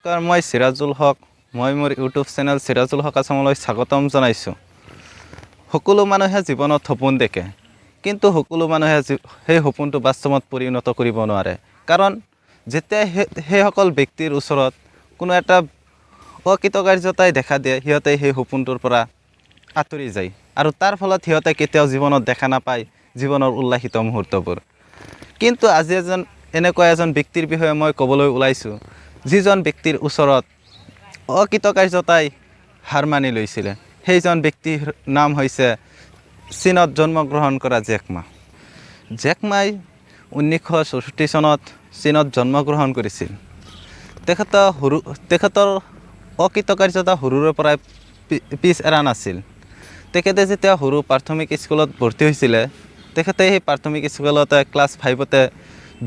নমস্কাৰ, মই চিৰাজুল হক। মই মোৰ ইউটিউব চেনেল চিৰাজুল হক আছামলৈ স্বাগতম জনাইছোঁ। সকলো মানুহে জীৱনত সপোন দেখে, কিন্তু সকলো মানুহে সেই সপোনটো বাস্তৱত পৰিণত কৰিব নোৱাৰে। কাৰণ যেতিয়া সেইসকল ব্যক্তিৰ ওচৰত কোনো এটা অকৃতকাৰ্যতাই দেখা দিয়ে, সিহঁতে সেই সপোনটোৰ পৰা আঁতৰি যায় আৰু তাৰ ফলত সিহঁতে কেতিয়াও জীৱনত দেখা নাপায় জীৱনৰ উল্লাসিত মুহূৰ্তবোৰ। কিন্তু আজি এনেকুৱা এজন ব্যক্তিৰ বিষয়ে মই ক'বলৈ ওলাইছোঁ, যিজন ব্যক্তিৰ ওচৰত অকৃতকাৰ্যতাই হাৰ মানি লৈছিলে। সেইজন ব্যক্তিৰ নাম হৈছে চীনত জন্মগ্ৰহণ কৰা জেকমা। জেকমাই 1964 চনত চীনত জন্মগ্ৰহণ কৰিছিল। তেখেতৰ অকৃতকাৰ্যতা সৰুৰে পৰাই পিছ এৰা নাছিল। তেখেতে যেতিয়া সৰু প্ৰাথমিক স্কুলত ভৰ্তি হৈছিলে, তেখেতে সেই প্ৰাথমিক স্কুলতে ক্লাছ 5তে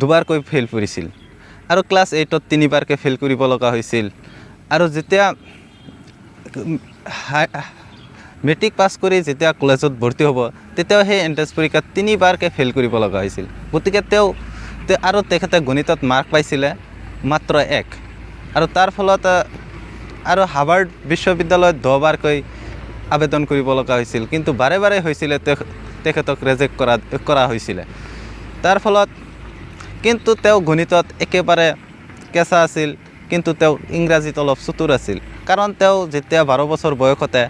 দুবাৰকৈ ফেইল কৰিছিল আৰু ক্লাছ 8ত তিনিবাৰকৈ ফেইল কৰিব লগা হৈছিল। আৰু যেতিয়া মেট্ৰিক পাছ কৰি যেতিয়া কলেজত ভৰ্তি হ'ব, তেতিয়াও সেই এণ্ট্ৰেঞ্চ পৰীক্ষাত তিনিবাৰকৈ ফেইল কৰিব লগা হৈছিল। গতিকে তেওঁ আৰু তেখেতে গণিতত মাৰ্ক পাইছিলে মাত্ৰ 1। আৰু তাৰ ফলত আৰু হাৰ্ভাৰ্ড বিশ্ববিদ্যালয়ত 10বাৰকৈ আবেদন কৰিব লগা হৈছিল, কিন্তু বাৰে বাৰে হৈছিলে তেখেতক ৰেজেক্ট কৰা হৈছিলে। তাৰ ফলত কিন্তু তেওঁ গণিতত একেবাৰে কেঁচা আছিল, কিন্তু তেওঁ ইংৰাজীত অলপ চতুৰ আছিল। কাৰণ তেওঁ যেতিয়া 12 বছৰ বয়সতে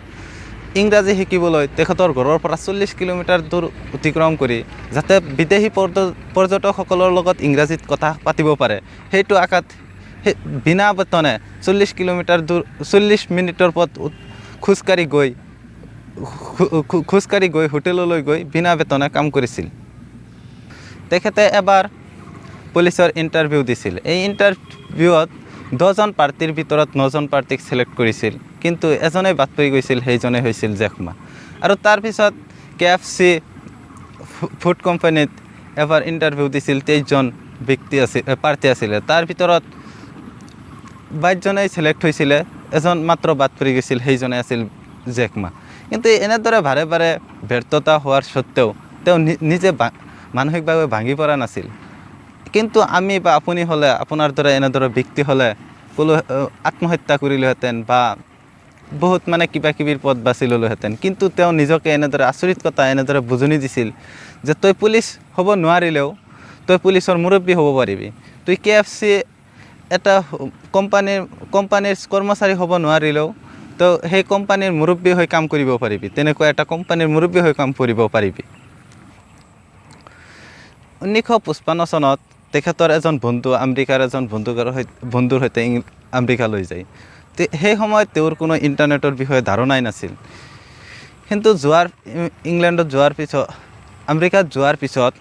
ইংৰাজী শিকিবলৈ তেখেতৰ ঘৰৰ পৰা 40 কিলোমিটাৰ দূৰ অতিক্ৰম কৰি যাতে বিদেশী পৰ্যটকসকলৰ লগত ইংৰাজীত কথা পাতিব পাৰে, সেইটো আশাত সেই বিনা বেতনে 40 কিলোমিটাৰ দূৰ 40 মিনিটৰ পথ খোজকাঢ়ি গৈ হোটেললৈ গৈ বিনা বেতনে কাম কৰিছিল। তেখেতে এবাৰ পুলিচৰ ইণ্টাৰভিউ দিছিল। এই ইণ্টাৰভিউত 10জন প্ৰাৰ্থীৰ ভিতৰত 9জন প্ৰাৰ্থীক ছিলেক্ট কৰিছিল, কিন্তু এজনেই বাদ পৰি গৈছিল, সেইজনেই হৈছিল জেকমা। আৰু তাৰপিছত কেএফচি ফুড কোম্পানীত এবাৰ ইণ্টাৰভিউ দিছিল। 23জন ব্যক্তি আছিল, প্ৰাৰ্থী আছিলে, তাৰ ভিতৰত 22জনেই ছিলেক্ট হৈছিলে, এজন মাত্ৰ বাদ পৰি গৈছিল, সেইজনে আছিল জেকমা। কিন্তু এনেদৰে বাৰে বাৰে ব্যৰ্থতা হোৱাৰ সত্ত্বেও তেওঁ নিজে মানসিকভাৱে ভাঙি পৰা নাছিল। কিন্তু আমি বা আপুনি হ'লে, আপোনাৰ দৰে এনেদৰে ব্যক্তি হ'লে কোনো আত্মহত্যা কৰিলোহেঁতেন বা বহুত মানে কিবা কিবিৰ পথ বাছি ল'লোহেঁতেন। কিন্তু তেওঁ নিজকে এনেদৰে আচৰিত কথা এনেদৰে বুজনি দিছিল যে তই পুলিচ হ'ব নোৱাৰিলেও তই পুলিচৰ মুৰব্বী হ'ব পাৰিবি, তই কেএফচি এটা কোম্পানীৰ কৰ্মচাৰী হ'ব নোৱাৰিলেও তই সেই কোম্পানীৰ মুৰব্বী হৈ কাম কৰিব পাৰিবি, তেনেকুৱা এটা কোম্পানীৰ মুৰব্বী হৈ কাম কৰিব পাৰিবি। 1955 চনত তেখেতৰ এজন বন্ধু, আমেৰিকাৰ এজন বন্ধুৰ সৈতে আমেৰিকালৈ যায়। সেই সময়ত তেওঁৰ কোনো ইণ্টাৰনেটৰ বিষয়ে ধাৰণাই নাছিল। কিন্তু ইংলেণ্ডত যোৱাৰ পিছত, আমেৰিকাত যোৱাৰ পিছত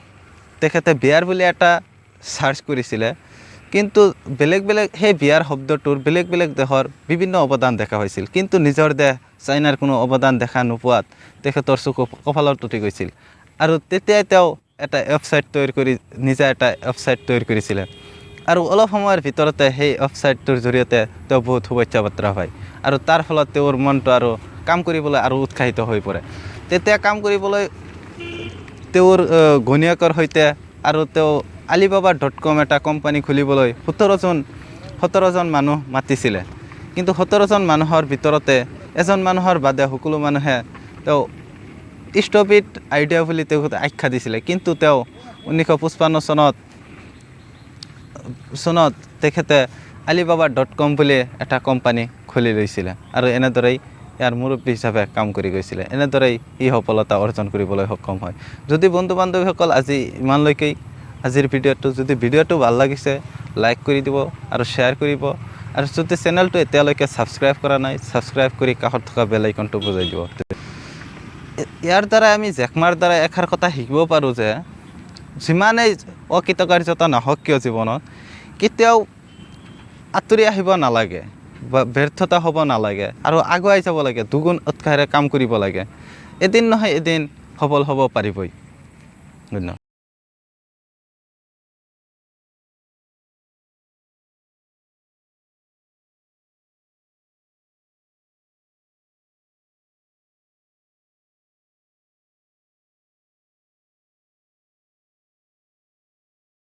তেখেতে বিয়াৰ বুলি এটা চাৰ্চ কৰিছিলে। কিন্তু বেলেগ বেলেগ সেই বিয়াৰ শব্দটোৰ বেলেগ বেলেগ দেশৰ বিভিন্ন অৱদান দেখা হৈছিল, কিন্তু নিজৰ দেশ চাইনাৰ কোনো অৱদান দেখা নোপোৱাত তেখেতৰ চকু কপালত উঠি গৈছিল। আৰু তেতিয়াই তেওঁ এটা ৱেবছাইট তৈয়াৰ কৰি নিজা এটা ৱেবছাইট তৈয়াৰ কৰিছিলে আৰু অলপ সময়ৰ ভিতৰতে সেই ৱেবছাইটটোৰ জৰিয়তে তেওঁ বহুত শুভেচ্ছা বাৰ্তা পায় আৰু তাৰ ফলত তেওঁৰ মনটো আৰু কাম কৰিবলৈ আৰু উৎসাহিত হৈ পৰে। তেতিয়া কাম কৰিবলৈ তেওঁৰ ঘৈণীয়েকৰ সৈতে আৰু তেওঁ আলিবাবা ডট কম এটা কোম্পানী খুলিবলৈ 17জন মানুহ মাতিছিলে। কিন্তু 17জন মানুহৰ ভিতৰতে এজন মানুহৰ বাদে সকলো মানুহে তেওঁ ষ্টুপিড আইডিয়া বুলি তেওঁক আখ্যা দিছিলে। কিন্তু তেওঁ 1955 চনত তেখেতে আলিবাবা ডট কম বুলি এটা কোম্পানী খুলি লৈছিলে আৰু এনেদৰেই ইয়াৰ মুৰব্বী হিচাপে কাম কৰি গৈছিলে। এনেদৰেই ই সফলতা অৰ্জন কৰিবলৈ সক্ষম হয়। যদি বন্ধু বান্ধৱীসকল, আজি ইমানলৈকেই আজিৰ ভিডিঅ'টো। যদি ভিডিঅ'টো ভাল লাগিছে, লাইক কৰি দিব আৰু শ্বেয়াৰ কৰিব আৰু যদি চেনেলটো এতিয়ালৈকে ছাবস্ক্ৰাইব কৰা নাই, ছাবস্ক্ৰাইব কৰি কাষত থকা বেল আইকনটো বজাই দিব। ইয়াৰ দ্বাৰা আমি জেকমাৰ দ্বাৰা এষাৰ কথা শিকিব পাৰোঁ যে যিমানেই অকৃতকাৰ্যতা নাহক কিয়, জীৱনত কেতিয়াও আঁতৰি আহিব নালাগে বা ব্যৰ্থতা হ'ব নালাগে আৰু আগুৱাই যাব লাগে, দুগুণ উৎসাহেৰে কাম কৰিব লাগে। এদিন নহয় এদিন সফল হ'ব পাৰিবই। ধন্যবাদ।